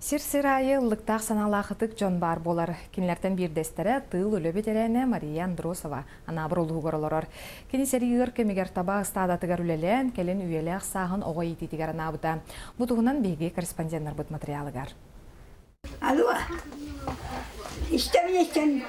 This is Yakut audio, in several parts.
Сир-сир аайы ыллыктаах санаалаах ытык дьон баар буолар. Кинилэртэн биирдэстэрэ тыыл үлэ бэтэрээнэ Мария Андросова Анаабыр улууһугар олорор. Кини сэрии ыар кэмигэр таба ыстаадатыгар үлэлээн, кэлин үйэлээх сааһын оҕо иитиитигэр анаабыта. Бу туһунан биһиги корреспонденнарбыт материалыгар. Алло, истэбин истэн.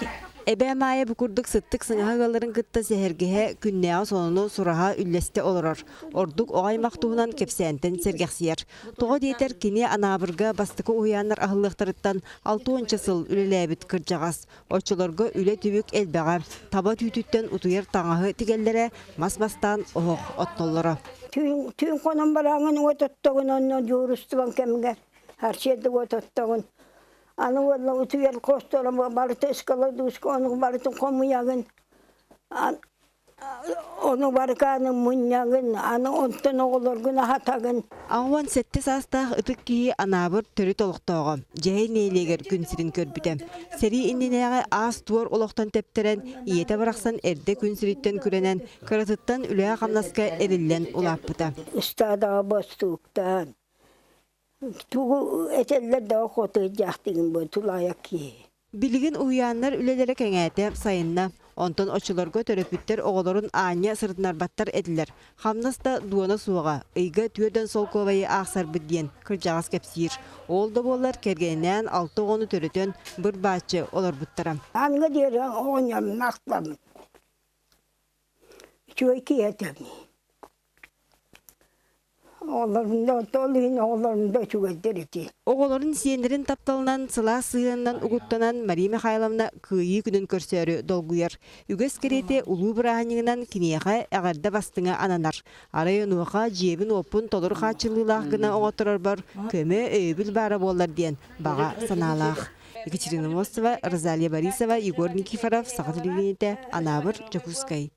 Эбээ Маайа бу курдук сыттык сыҥаһа ыалларын кытта сэһэргэһэ, күннээҕи сонуну сураһа үллэстэ олорор. Ордук оҕо аймах туһунан кэпсээнтэн сэргэхсийэр. Тоҕо диэтэр, кини Анаабырга бастакы уһуйааннар аһыллыахтарыттан алтыонча сыл үлэлээбит кырдьаҕас. Оччолорго үлэ-түбүк элбэҕэ, таба түүтүттэн утуйар таҥаһы тигэллэрэ, мас бастаан оһох оттоллоро. Түүн, түүн хонон барааҥын уот оттоҕун онно дьуурустубан кэмигэр харчыйдык уот оттоҕун. Аны уонна утуйар хосторо барыта ыскаладууска ону барытын хомуйаҕын. Ону барыкааны мунньаҕын, аны онтон оҕолоргун аһатаҕын. 87 саастаах ытык киһи Анаабыр төрүт олохтооҕо, Дьэһэй нэһилиэгэр күн сирин көрбүтэ. Сэрии иннинээҕи аас-туор олохтон тэптэрэн, ийэтэ барахсан эрдэ күн сириттэн күрэнэн, кыратыттан үлэҕэ-хамнаска эриллэн улааппыта. Ыстаадаҕа бостууктаан, тугу этэллэр да хотуйдьаахтыгын бу тулаайах киһи. Билигин уһуйааннар үлэлэрэ кэҥээтэ, сайынна. Онтон оччолорго төрөппүттэр оҕолорун аанньа сырытынарбаттар этилэр. Хамнас да дуона суоҕа, ыйга түөртэн солкуобайы аахсарбыт диэн кырдьаҕас кэпсиир. Ол да буоллар кэргэнинээн алта оҕону төрөтөн быр-бааччы олорбуттара. Аныгы диэри оҕонньорун ахтабын. Үчүгэй киһи этэ. Оҕолорун сиэннэрин тапталынан, сылаас сыһыанынан угуттанан Мария Михайловна Кыайыы күнүн көрсөөрү долгуйар. Үгэс кэриэтэ улуу бырааһынньыгынан киниэхэ эҕэрдэ бастыҥа ананар. Арай онуоха дьиэбин-уоппун толору хааччыллыылаах гына оҥотторорбор көмө, өйөбүл баара буоллар диэн баҕа санаалаах. Екатерина Мостова, Розалия Борисова, Егор Никифоров, Саха телевидениетэ, Анаабыр, Дьокуускай.